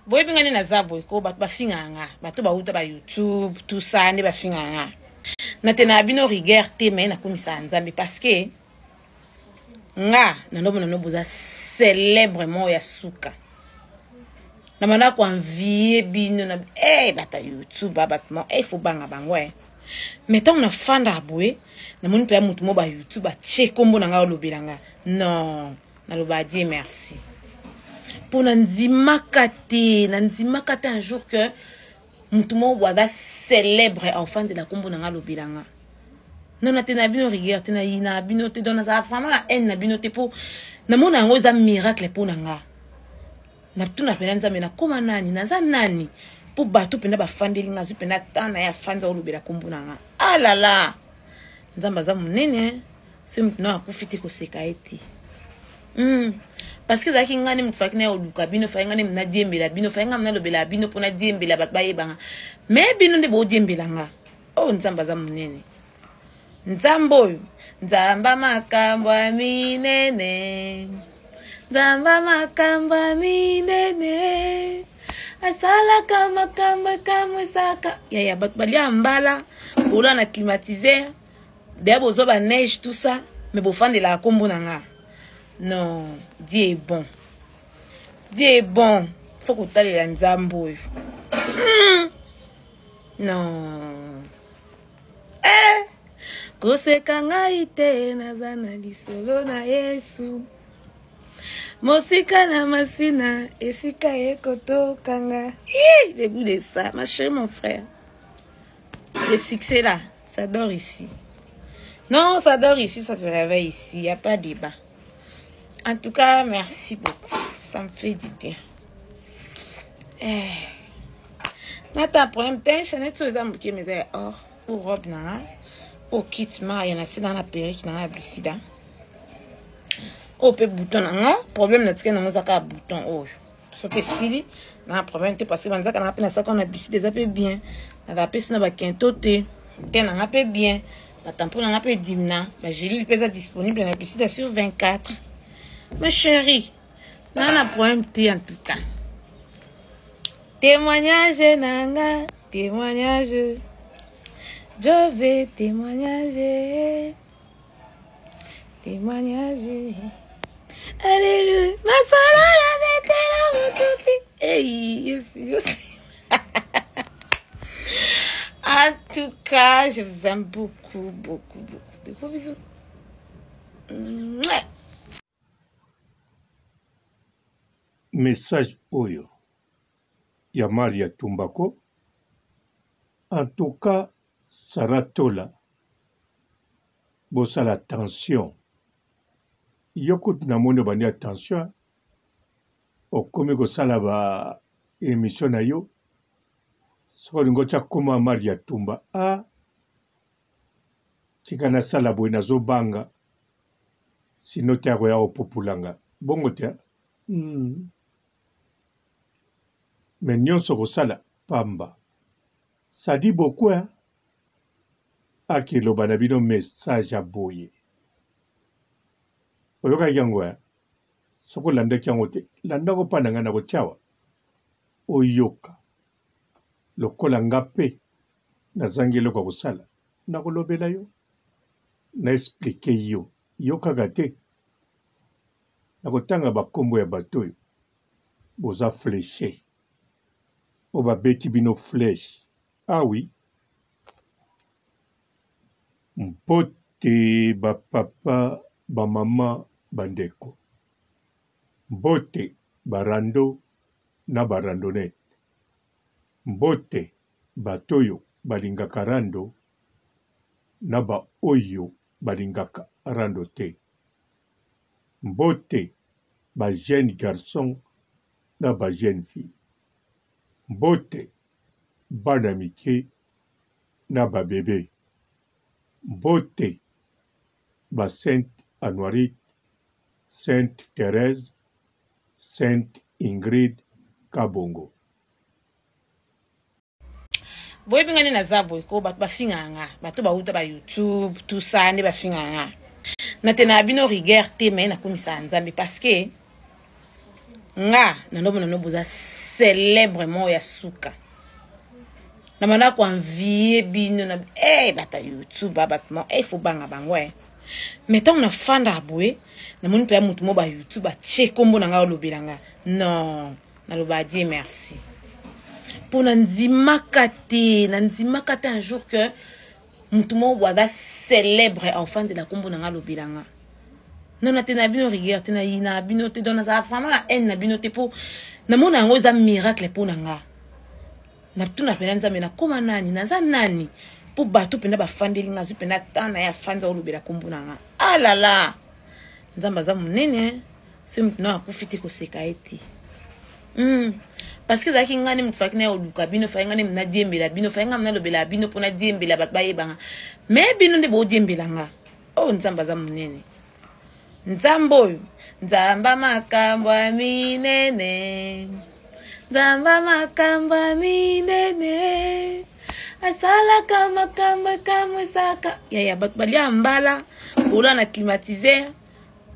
Boyebi nga nde naza boye ko, bato bafingaka nga, bato bawuta ba YouTube tout ça nde bafingaka nga. Natenaka bino rigueur te, mais nakumisaka Nzambe parce que nga na ndobo na boza célèbre moko ya suka. Na banda ko envier bino na eh bato ya YouTube ba bato mo eh faut banga bango eh. Mais ntango nafandaka boye namoni mpe ya moto mo ba YouTube atie kombo na nga olobela nga. Non, naloba Dieu merci. Mpo nandimaka te, nandimaka te un jour que moto moko boye aza célèbre aofandela kombo na nga alobela nga. Non, na te na bino rigueur te, na yina bino te, donc nazala vraiment na haine na bino te mpo namona yango eza miracle mpo na nga. Natuna mpena Nzambe, nakoma nani, naza nani mpo bato mpena bafandeli nga, azwi mpena temps na ye afandi aolobela kombo na nga. Ah là là, Nzambe aza monene, soki moto na akufi te koseka ye te. Parce que ezalaki nga nde moto faki na oluka bino, faki nga nde nadiembela bino, faki nga nalobela bino mpo nadiembela bato bayebanga. Mais bino nde bodiembela nga. Oh, Nzambe aza monene. Nzambe oyo, Nzambe makambo ya minene. Nzambe makambo ya minene. Asalaka makambo ekamwisaka. Yaya, bato balia mbala, bola na climatiseur, deya bozwa ba neige tout ça, mais bofandelaka kombo na nga. Non, Dieu est bon. Dieu est bon. Faut kotalela Nzambe oyo. Non. Eh, koseka ngai te, naza na lisolo na Yesu. Mosika na masina, esika ekotokanga. Hi, le goût de ça, ma chérie, mon frère. Le succès là, ça dort ici. Non, ça dort ici, ça se réveille ici. Il n'y a pas de débat. En tout cas, merci beaucoup. Ça me fait du bien. Eh. Nata problème te, chaîne to eza moke mais ya or ou robe na nga ou kit ma ya na sina na perruque na nga ya blisida. Oyo pe bouton na nga, problème na tika nango ezaka bouton oyo. Soki esili na problème te parce que banzaka na nga pe na saka na blisida eza pe bien. Na pe sina ba kento te. Te na nga pe bien. Ba tampon na nga pe dimna, ba gelule pe eza disponible na blisida sur 24. Ma chérie, na na problème te en tout cas. Témoignage nanga, témoignage. Je vais témoigner. Témoignage. Alléluia. Masala la betela mututi. Hey, yes, yes. En tout cas, je vous aime beaucoup, beaucoup, beaucoup. De gros bisous. Mouah. Message oyo ya Maria Tumbako en tout cas Sarah Tola bosala attention yo kutu namoni obandi attention okomi kosala ba emission na yo soki olingi otya kombo ya Maria Tumba ah tika nasala boye nazobanga sino te akoya kopupula nga bongo te Mais nionso kosala pamba. Ça dit beaucoup hein. Ake loba na bino message ya boye. Oyokaki yango hein? Soki olandaki yango te, landa yango mpa na ngai nakotia awa oyoka. Lokola nga mpe nazangi eloko ya kosala, nakolobela yo, na expliquer yo, yo kaka te. Nakotanga ba kombo ya bato oyo boza fleche, oyo babeti bino fleche. Ah oui. Mbote ba papa, ba mama, ba ndeko. Mbote ba rando na ba randonnette. Mbote bato oyo balingaka rando na ba oyo balingaka rando te. Mbote ba jeunes garçons na ba jeunes filles. Mbote bana mike na ba bebes. Mbote ba Sainte Anuarite, Sainte Therèse, Sainte Ingrid Kabongo. Boyebi nga nde naza boye ko, bato bafingaka nga, bato bawuta ba YouTube tout ça nde bafingaka nga. Natenaka bino rigueur te, mais nakumisaka Nzambe parce que Nga na ndobo na boza célèbre moko ya suka. Na banda ko envier bino na eh bata YouTube ba bato moko eh faut banga bango eh. Mais ntango nafanda boye namoni mpe ya moto moko ba YouTube atie kombo na ngai olobela nga. Non, naloba Dieu merci. Mpo nandimaka te, nandimaka te un jour que moto moko boye aza célèbre aofandela kombo na ngai alobela nga. Non, na te na bino rigueur te, na yina bino te, donc nazala vraiment na haine na bino te mpo namona yango eza miracle mpo na nga. Natuna mpenza Nzambe, nakoma nani, naza nani mpo bato mpenza bafandeli nga, azwi mpenza temps na ye afandi aolobela kombo na nga. Ah là là, Nzambe aza monene, soki moto na akufi te koseka ye te. Parce que ezalaki nga nde moto faki na oluka bino, faki nga nde nadiembela bino, faki nga nalobela bino mpo nadiembela bato bayebanga, mais bino nde boodiembela nga. Oh, Nzambe aza monene. Nzambe oyo, Nzambe makambo ya minene, Nzambe makambo ya minene, asalaka makambo ekamwisaka. Yaya, bato balia mbala bola na climatiseur,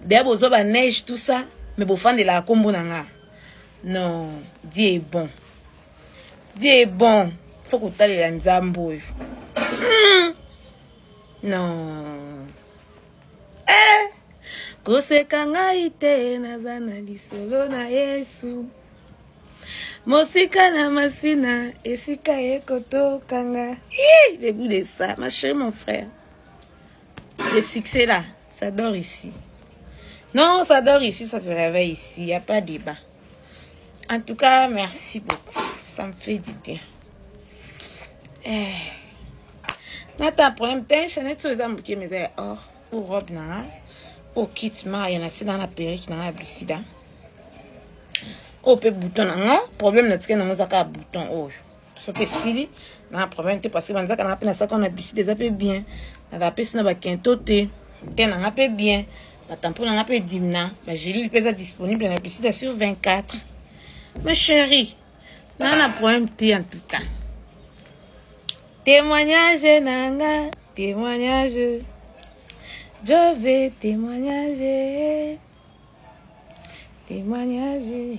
deya bozwa ba neige tout ça, mais bofandelaka kombo na nga. Non, Dieu est bon, Dieu est bon. Faut kotalela Nzambe oyo. Non. Eh, koseka ngai te, naza na lisolo na Yesu. Mosika na masina, esika ekotokanga. Hi, le goût de ça, ma chérie, mon frère. Le succès là, ça dort ici. Non, ça dort ici, ça se réveille ici, y a pas de débat. En tout cas, merci beaucoup. Ça me fait du bien. Eh. Nata problème te, chaîne oyo eza moke mais eza ya or ou robe na nga o kit ma ya na se na na perruque na nga ya blisida oyo mpe bouton na nga problème na tika nango eza kaka bouton oyo soki esili na problème te parce que banzaka na nga mpe nasaka na blisida eza mpe bien nazala mpe sino bakento te te na nga mpe bien batampo na nga mpe dimna bagelule mpe eza disponible na blisida sur 24. Ma chérie, na na problème te. En tout cas, témoignage na nga, témoignage, je vais témoigner, témoignage.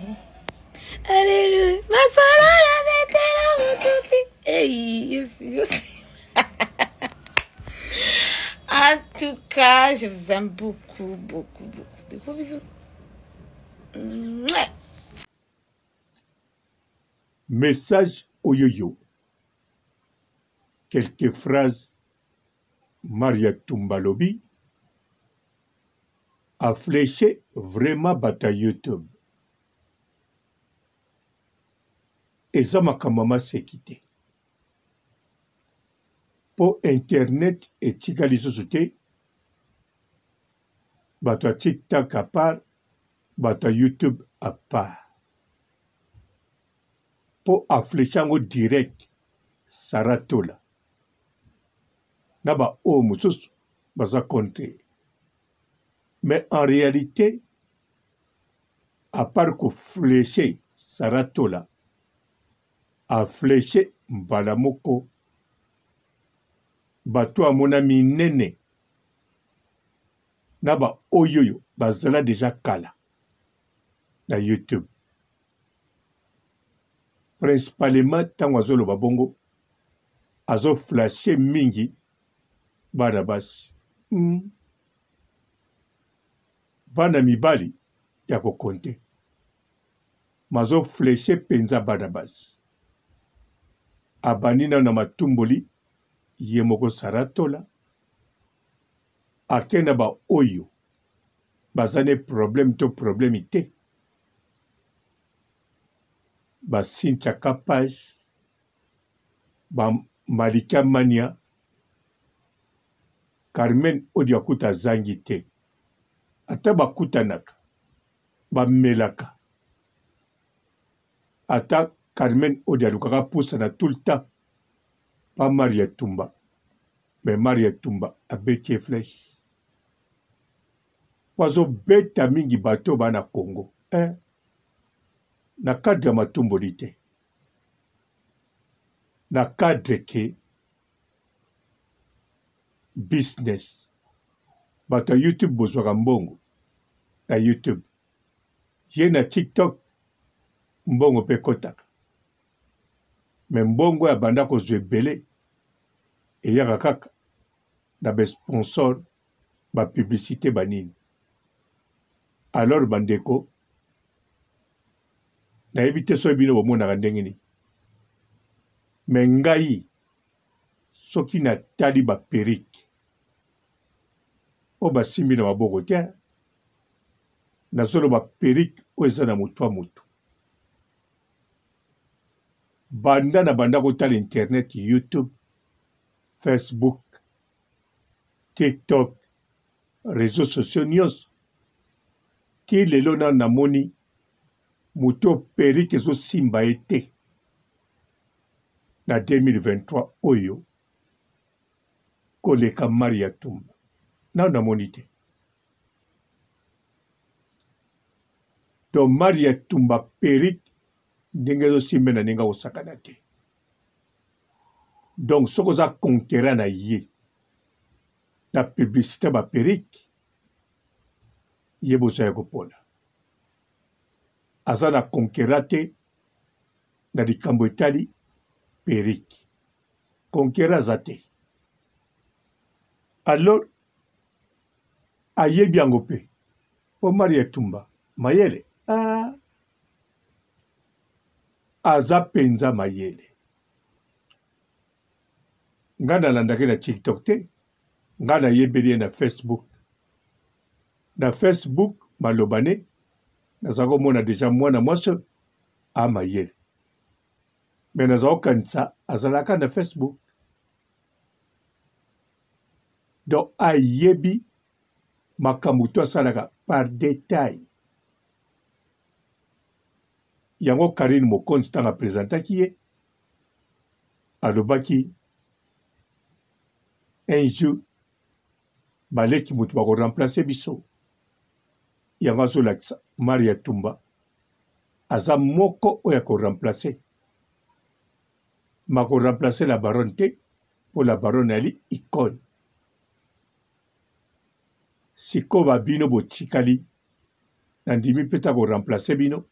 Alléluia. Masolo la betela motuti. Hey, yes, yes. En tout cas, je vous aime beaucoup, beaucoup, beaucoup. De gros bisous. Mouais. Message oyoyo. Quelques phrases Maria Tumba alobi a fleche vraiment bato ya YouTube. Eza makambo ya maseki te. Po internet etika lisusu te bato ya TikTok à part, bato ya YouTube à part. Po a fleche yango direct Sarah Tola na ba oyo mosusu baza contre. Mais en réalité, à part ko fleche Sarah Tola, a fleche mbala moko bato amona minene na ba oyoyo bazala deja kala na YouTube. Principalement ntango azoloba bongo azo flashe mingi bana basi. Bana mibali ya kokonte mazo flashe mpenza bana basi. Abandi nano na matumboli ye moko Sarah Tola, ake na ba oyo baza ne problème to problème te, ba Cynthia Kapash, ba Malika Mania, Carmen Odiakuta azangi te. Ata bakutanaka, bamelaka. Ata Carmen Odia alukaka apusana tout le temps pa Maria Tumba, mais Maria Tumba abeti ye flèche. Po azobeta mingi bato ba na Congo. Eh? Na cadre ya matumboli te. Na cadre ke business. Bato ya YouTube bozwaka mbongo na YouTube. Ye na TikTok. Mbongo mpe ekotaka. Mais mbongo oyo abanda kozwa ebele eyaka kaka na ba sponsor, ba publicite ba nini. Alors ba ndeko nayebi te soki bino bomonaka ndenge nini mais ngai soki natali ba perruque oyo basimbi na maboko te nazoloba perruque oyo eza na moto ya moto banda na banda kotala internet youtube facebook tiktok reseaux sociaux nyonso ti lelo nanu namoni moto oyo perruque ezosimba ye te na 2023 oyo koleka Maria Tumba nanu namoni te donc Maria Tumba perruque ndenge ezosimba na ndenge akosakana te donc soki oza conquerant na ye na publicité ba perruque ye boza ya kopola aza na conquerant te na likambo etali perruque conquerant aza te alors ayebi yango mpe mpo Maria Tumba mayele ah, aza mpenza mayele Nga nalandaka ye na tiktok te nga nayebeli ye na facebook na facebook maloba ne naza komona deja mwana mwasi oyo a mayele me naza kokanisa azalaka na facebook donc ayebi makambo to asalaka par detail yango Carine Mokonzi ntango apresentaki ye alobaki un jour baleki moto bako remplacer biso yango azolakisa Maria Tumba aza moko oyo ako remplacer mako remplacer la baronne te mpo la baronne ali icone sikoyo ba bino botikali nandimi mpe ta ko remplacer bino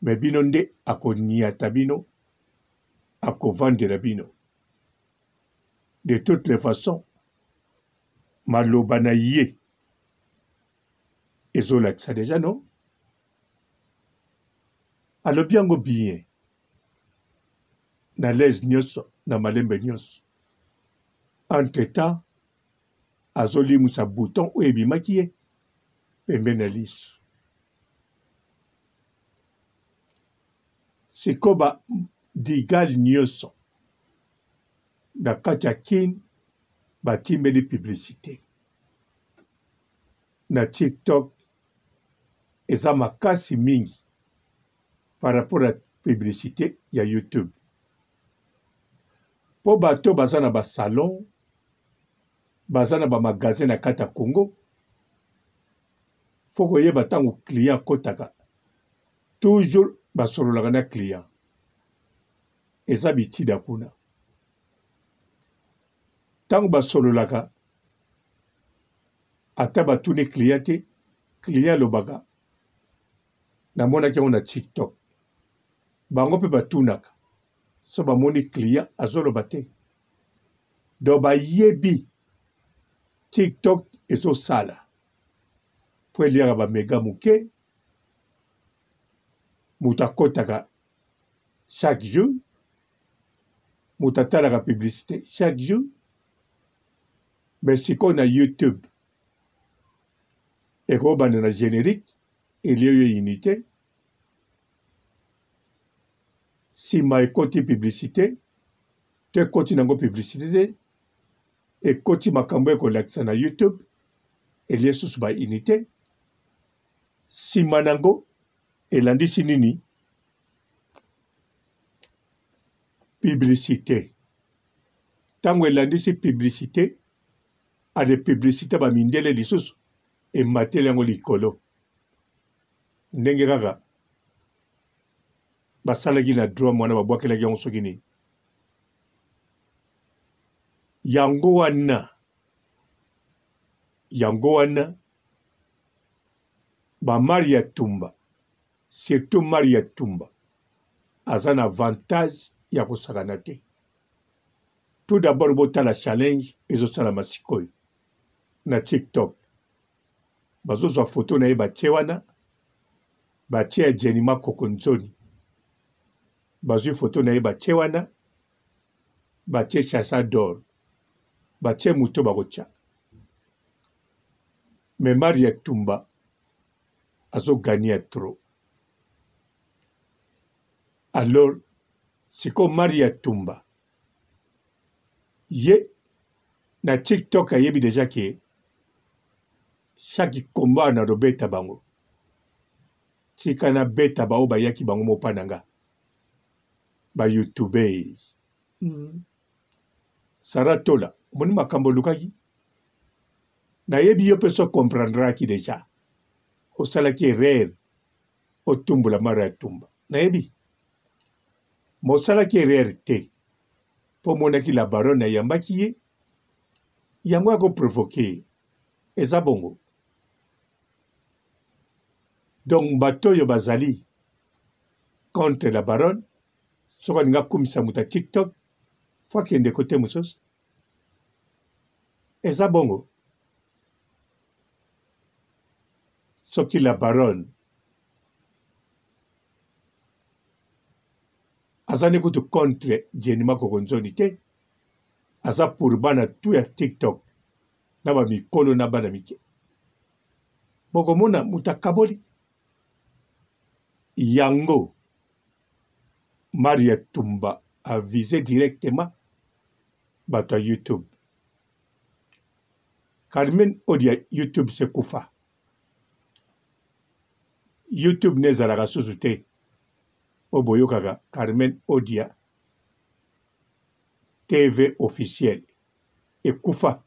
me bino nde akoniata bino akovandela bino de toutes les façons maloba na ye ezolakisa deja no alobi yango bien na l'aise nyonso na malembe nyonso entre temps azolimwisa bouton oyo ebimaki ye pembeni ya liso Sikoyo ba digal nioso na kati ya kin batimbeli publicite na tik tok eza makasi mingi par rapport ya publicite ya youtube po bato baza na ba salon baza na ba magasin na kati ya congo fo koyeba ntango client akotaka Toujours basololaka na client. Eza bitida kuna. Tango basololaka ata batuni client te, client alobaka namonaki yango na TikTok. Bango pe batunaka so bamoni client azoloba te. Donc bayebi TikTok ezosala po eliaka ba mega moke moto akotaka chaque jour moto atalaka publicité chaque jour mais sikoyo na youtube ekobanda na générique elie yo unité nsima ekoti publicité to ekoti nango publicité te ekoti makambo ekolakisa na youtube elie susu ba unité Sima nango elandisi nini? Publicite. Tango elandisi publicite, ale publicite ba mindele lisusu emateli yango likolo. Ndenge kaka basalaki na droit mwana babwakelaki yango soki nini. Yango wana, yango wana ba Maria Tumba surtout Maria Tumba. aza na avantage ya kosakana te. Tout d'abord botala challenge ezosalama sikoyo na TikTok. Bazozwa photo na ye batie wana, batie ya Jenny Makoko Nzoni. Bazwi photo na ye batie wana, batie Chassa d'or, batie moto bakotia. Mais Maria Tumba azo gagner trop. Alors sikoyo Maria Tumba ye na TikTok ayebi deja ke chaque combat na robeta bango tika na beta bao bayaki bango mopa na nga ba youtubeurs. Sarah Tola omoni makambo olukaki nayebi yo pe so comprendraki deja osalaki erreur otumbola mara ya tumba nayebi mosalaki erreur te po omonaki la baronne ayambaki ye yango ya ko provoquer ye eza bongo donc bato oyo bazali contre la baronne soki alingi akumisa moto ya tiktok fo akende kote mosusu eza bongo soki la baronne aza nde kutu contre Jenny Makoko Nzoni te aza pour bana tout ya TikTok na ba mikolo na bana mike bokomona moto akaboli yango Maria Tumba a vise directement bato ya YouTube Carmen Odia YouTube se kufa YouTube nde ezalaka susu te oyo boyokaka Carmen Odia TV officiel ekufa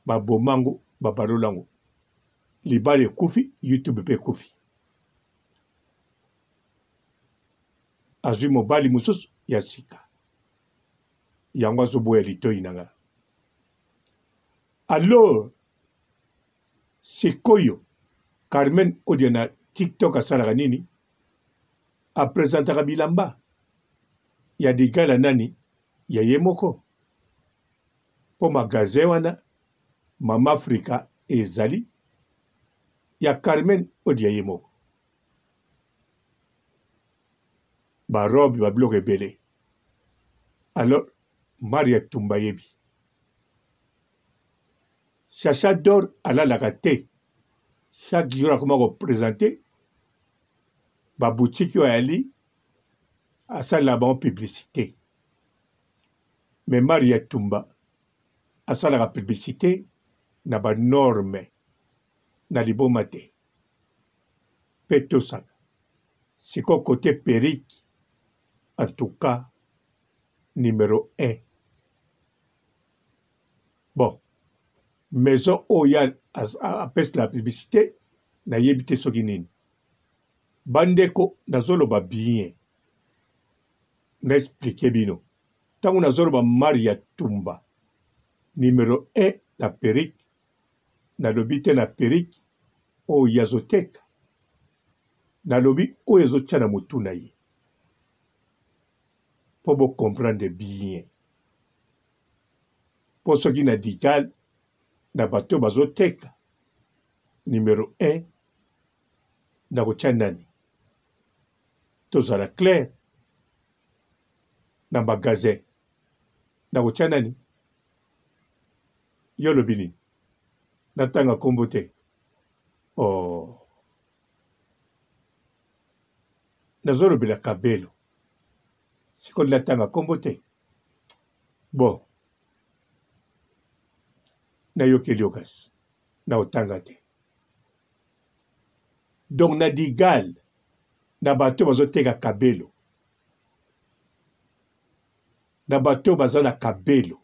baboma yango babalola yango libala ekufi YouTube mpe ekufi azwi mobali mosusu ya sika yango azoboya litoyi na nga alors sikoyo Carmen Odia na TikTok asalaka nini? A presentaka bilamba ya ligala nani ya ye moko po magasin wana Mama Africa ezali ya Carmen Odia ye moko ba robe ba biloko ebele alors Maria Tumba ayebi Chacha d'or alalaka te chaque jour akoma ko presenter ba boutique oyo ayali asalela bango publicité mais Maria Tumba asalaka publicité na ba norme na liboma te pe tosaka sikoyo cote perruque en tout cas numero 1 bon maison oyo ye apesi la publicité nayebi te soki nini bandeko nazoloba bien na explike bino ntango nazoloba maria tumba numero 1 na perruque nalobi te na perruque oyo ye azoteka nalobi oyo azotya na motu na ye mpo bo comprendre bien mpo soki na digal na bato bazoteka numero 1 nakotya nani tozala clair na magasin nakotya nani yo olobi nini natanga nkombo te oh. Nazolobela kabelo sikoyo natanga nkombo te bon nayokeli yo kasi na otanga te donc na digal na bato bazoteka kabelo na bato baza na kabelo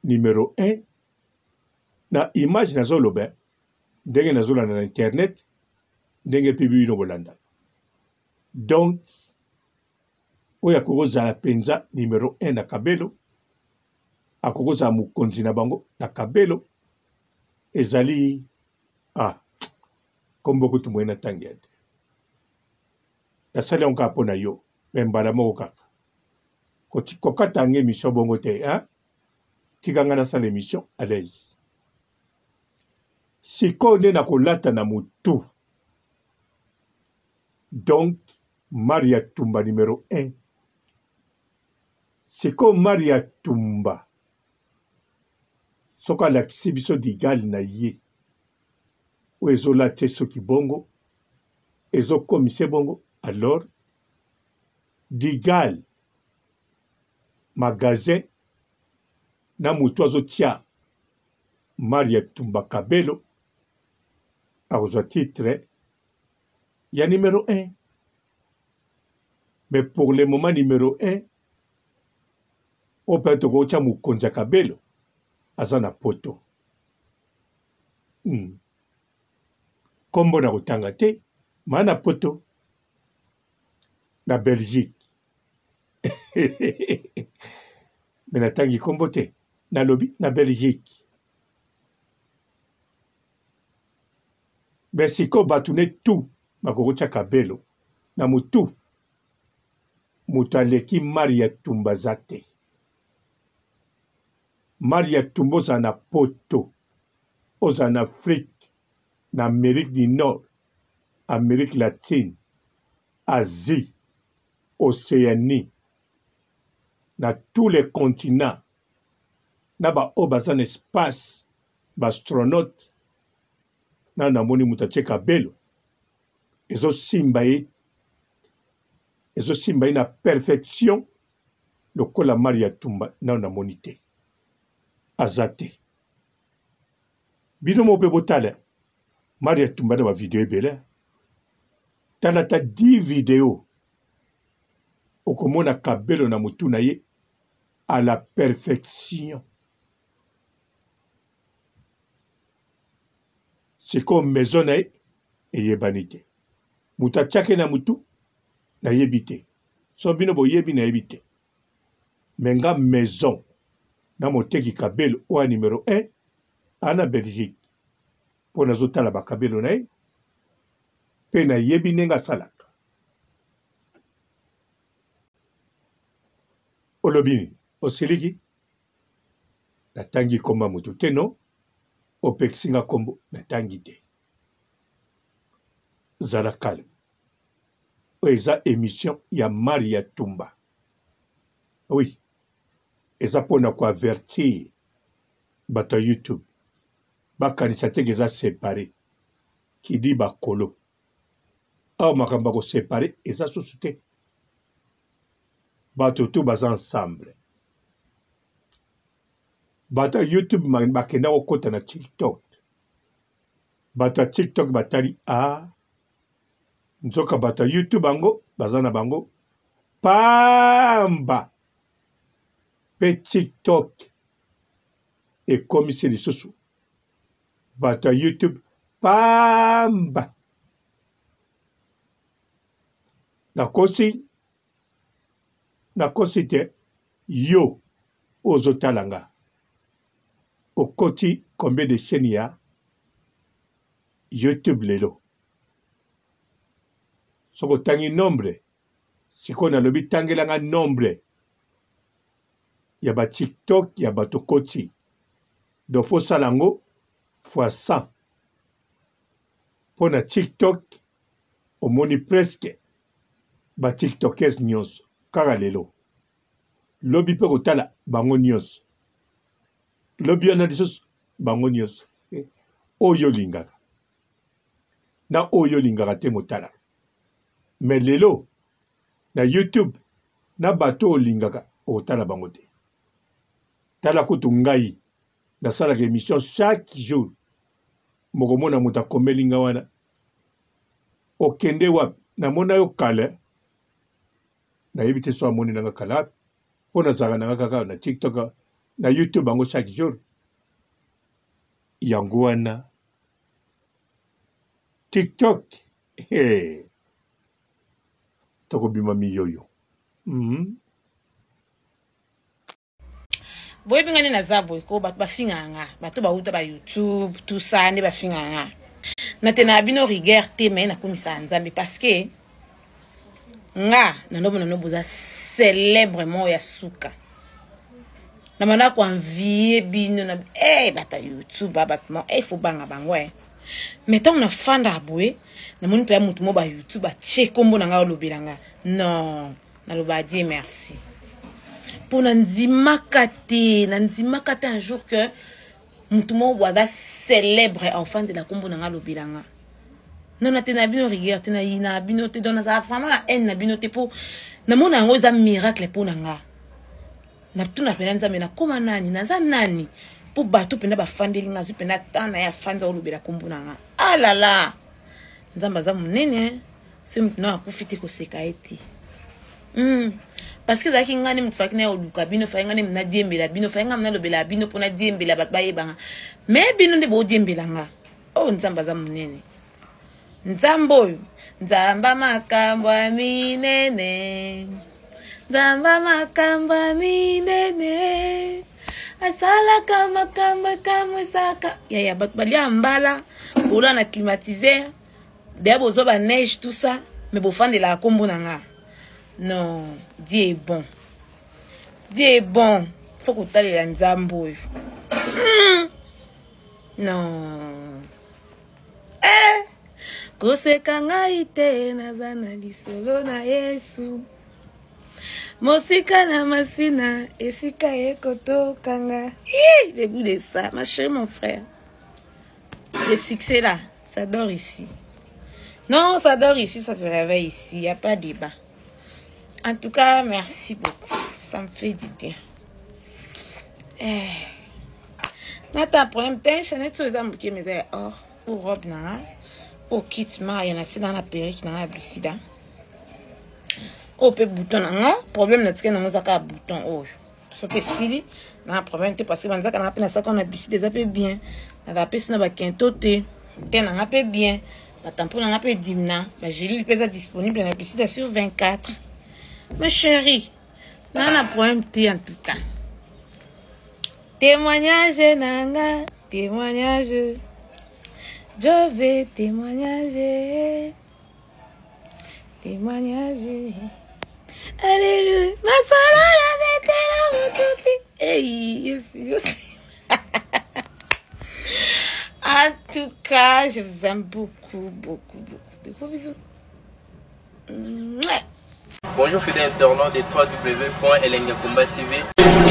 numero 1 na image nazoloba ndenge nazolanda na internet ndenge mpe bino bolandaka donc oyo akoki kozala mpenza numero 1 na kabelo akoki kozala mokonzi na bango na kabelo ezali ah kombo kutu moye natangi ya te. Nasali yango kaka mpo na yo, mais mbala moko kaka. Kokata nga emission bongo te, hein? Tika nga nasala emission à l'aise. Sikoyo nde nakolata na mutu. Donc Maria Tumba numero 1. Sikoyo Maria Tumba soki alakisi biso digal na ye oyo ezolata ye soki bongo ezokomisa ye bongo alors digal magasin na moto azotia Maria Tumba Kabelo akozwa titre ya numero 1 mais pour le moment numero 1 oyo mpe tokotya mokonzi ya Kabelo aza na poto. Kombo na kotanga te ma na poto na Belgique me natangi kombo te nalobi na Belgique me sikoyo bato ne tout bakokotya kabelo na motu moto aleki Maria Tumba aza te. Maria Tumba ozala na poto ozala na Afrique na Amerique du Nord Amerique latine Asie Oceanie na tous les continents na ba oyo baza na espace ba astronautes nanu namoni moto atie kabelo ezosimba ye ezosimba ye na perfection lokola Maria Tumba nanu namoni te aza te bino moko mpe botala Maria Tumba na ba video ebele tala ata 10 video okomona kabelo na mutu na ye à la perfection sikoyo maison na ye eyebani te moto atiaki na mutu nayebi te so bino boyebi nayebi te me nga maison na moteki kabelo oyo ya numero 1 ana Belgique mpo nazotala bakabelo na ye mpe nayebi ndenge asalaka. Olobi nini? Osiliki? Natangi kombo ya moto te no? Opekisi nga kombo natangi te. Zala calme. Oyo eza emission ya Maria Tumba. Oui. Eza pona ko avertir bato ya YouTube. Bakanisa te ke eza separe. Kidi bakolo. Awa makambo ya ko separe eza susu te. Bato tout baza ensemble. Bato ya YouTube bakenda kokota na TikTok. Bato ya TikTok batali ah nzoka bato ya YouTube yango baza na bango pamba pe TikTok ekomisi lisusu bato ya YouTube pamba. Nakosi? Nakosi te? Yo ozotala nga okoti combien de chaîne ya YouTube lelo? Soki otangi nombre sikoyo nalobi tangela nga nombre ya ba TikTok ya bato okoti donc faut osala yango fois 100 mpo na TikTok omoni presque ba tiktokers nyonso kaka lelo lobi mpe kotala bango nyonso lobi wana lisusu bango nyonso oyo olingaka na oyo olingaka te motala me lelo na youtube na bato oyo olingaka okotala bango te tala kutu ngai nasalaka emission chaque jour mokomona moto akomeli nga wana okende wapi namona yo kala nayebi te so amoni nanga kala wapi mpo nazalaka nanga kaka na tiktok na youtube yango chaque jour yango wana tiktok hey. Tokobima miyoyo. Boyebi nga nde naza boye ko bato bafingaka nga bato bauta ba youtube tout ça nde bafingaka nga natenaka bino rigueur te me nakumisaka nzambe parce que. Nga na ndobo na bino boza celebre moko ya suka. Na banda ko envier bino na eh bato ya YouTube ba bato mo eh faut banga bango eh. Mais ntango nafandaka boye namoni mpenza moto moko ba YouTube atie nkombo na ngai olobela nga non naloba Dieu merci mpo nandimaka te nandimaka te un jour que moto moko boye aza célèbre aofandela nkombo na ngai alobela nga non na te na bino rigueur te na yina bino te donc nazala vraiment na haine na bino te mpo namona yango eza miracle mpo na nga natuna mpena nzambe nakoma nani naza nani mpo bato mpenza bafandeli nga azwi mpenza temps na ye afandi aolobela nkombo na nga alala ah nzambe aza monene soki moto na akufi te koseka ye te mm. parce que ezalaki ngai nde moto faki naye oluka bino faki ngai nde nadiembela bino faki ngai nalobela bino mpo nadiembela bato bayebanga me bino nde bodiembela nga oyo oh, nzambe aza monene nzambe oyo nzamba makambo ya minene nzamba makambo ya minene asalaka makambo ekamwisaka yaya bato balia mbala bola na climatiseur deya bozwa ba neige tout ça mais bofandelaka nkombo na nga non Dieu est bon Dieu est bon faut kotalela nzambe oyo Non. Eh! Koseka ngai te naza na lisolo na Yesu. Mosika na masina esika ekotokanga. Le goût de ça, ma chérie, mon frère. Le succès là, ça dort ici. Non, ça dort ici, ça se réveille ici. Il n'y a pas de débat. En tout cas, merci beaucoup. Ça me fait du bien. Eh. nata problème te chanet oyo eza moke mais eza ya or ou robe na nga oyo kit maya na se na na perruque na nga ya blisida oyo mpe bouton na nga problème na tikali nango eza kaka bouton oyo soki esili na problème te parce que banzaka na nga mpe nasaka na blisida eza mpe bien nazala mpe sino bakento te te na nga mpe bien batampo na nga mpe dimna bagelile mpe eza disponible na blisida sur 24 ma chérie na na problème te en tout cas témoignage na nga témoignage jove témoignage témoignage alléluia masolo na betela motuti hey, yes, yes. En tout cas, je vous aime beaucoup, beaucoup, beaucoup. De gros bisous. Mouais. Bonjour fidèles internautes de www.elengiyakomba TV.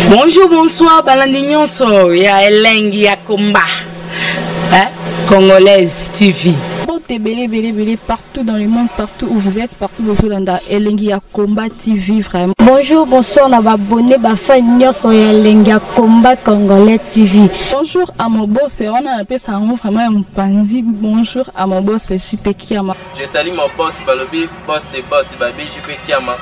Bonjour, bonsoir, balandi nyonso ya Elengi ya Komba. Hein? Congolaise TV. Mbote ebele ebele ebele partout dans le monde, partout où vous êtes, partout bozolanda Elengi ya Combat TV vraiment. Bonjour, bonsoir na ba abonné ba fan nyonso ya Elengi ya Combat Congolais TV. Bonjour à mon boss, wana napesa yango vraiment ya mopanzi. Bonjour à mon boss JP Kiama. Je salue mon boss balobi boss de boss babi JP Kiama.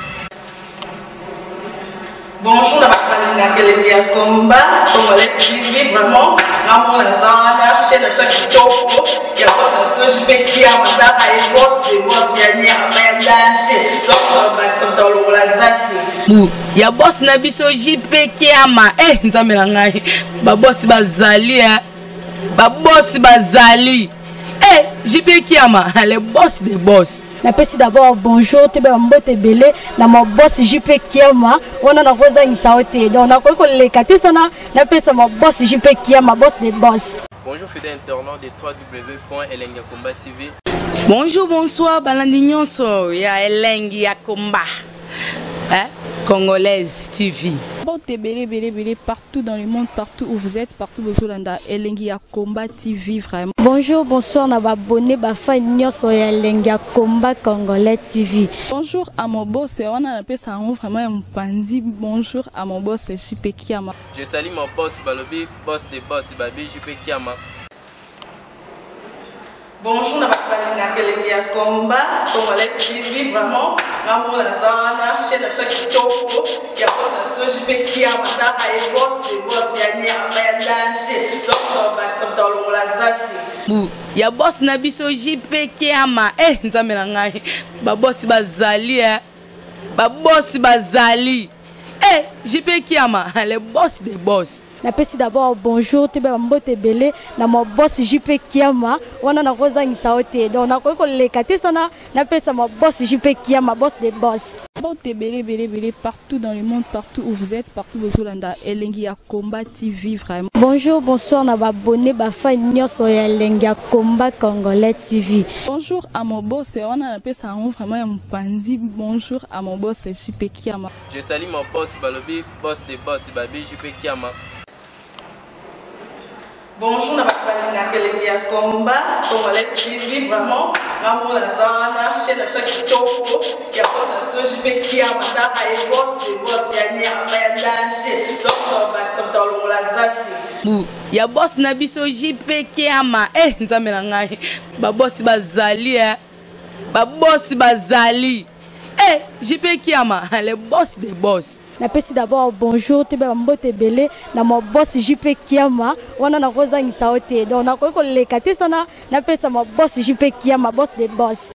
Bonjour na bato balingaka elengi ya combat congolais TV vraiment ngamona naza wana chaîne na biso ya kitoko ya boss na biso JP Kiama tala ye boss de boss ya nyama ya danger donc bakisa moto alongola zaki bu ya boss na biso JP Kiama eh nzambe na ngai ba boss bazali eh ba boss bazali eh JP Kiama le boss de boss napesi d'abord bonjour toyeba mbote ebele na ma boss JP Kiama wana nakozangisa yo te donc nakoki koleka te sana napesa ma boss JP Kiama boss de boss. Bonjour fidèles internautes de www.elengiyakomba TV. Bonjour, bonsoir, balandi nyonso ya Elengi ya Komba. Hein? Congolaise TV. Mbote ebele ebele ebele partout dans le monde, partout où vous êtes, partout bozolanda Elengi ya Combat TV vraiment. Bonjour, bonsoir na ba abonné ba fan nyonso ya Elengi ya Combat Congolais TV. Bonjour à mon boss, wana napesa yango vraiment ya mopanzi. Bonjour à mon boss JP Kiama. Je salue mon boss balobi boss de boss babi JP Kiama. Bonjour na bato balingaka elengi ya combat congolais TV vraiment ngamona naza wana chaîne na biso ya kitoko ya boss na biso JP Kiama tala ye boss de boss ya nyama ya danger donc bakisa moto alongola zaki bu ya boss na biso JP Kiama eh nzambe na ngai ba boss bazali eh ba boss bazali eh JP Kiama le boss de boss. Napesi d'abord bonjour toyeba bambote ebele na ma boss JP Kiama wana nakozangisa yo te, donc nakoki koleka te sana napesa ma boss JP Kiama, boss de boss. Mbote ebele ebele ebele partout dans le monde, partout où vous êtes, partout bozolanda Elengi ya Combat TV vraiment. Bonjour, bonsoir na babone bafan nyonso ya Elengi ya Combat Congolais TV. Bonjour à mon boss, wana napesa yango vraiment ya mopanzi. Bonjour à mon boss JP Kiama. Je salue mon boss balobi boss de boss babi JP Kiama. Bonjour na bato balingaka Elengi ya Combat Congolais TV, vraiment nga moko naza wana, chaîne na biso ya kitoko ya boss na biso JP Kiama, taka ye boss de boss ya nyama ya danger, donc tobakisa moto alongola zaki bu ya boss na biso JP Kiama. Eh, nzambe na ngai, babosi bazali eh. Babosi bazali eh, JP Kiama, le boss des boss. Napesi d'abord bonjour toyeba bambote ebele na ma boss JP Kiama wana nakozangisa yo te, donc nakoki koleka te sana napesa ma boss JP Kiama, boss de boss.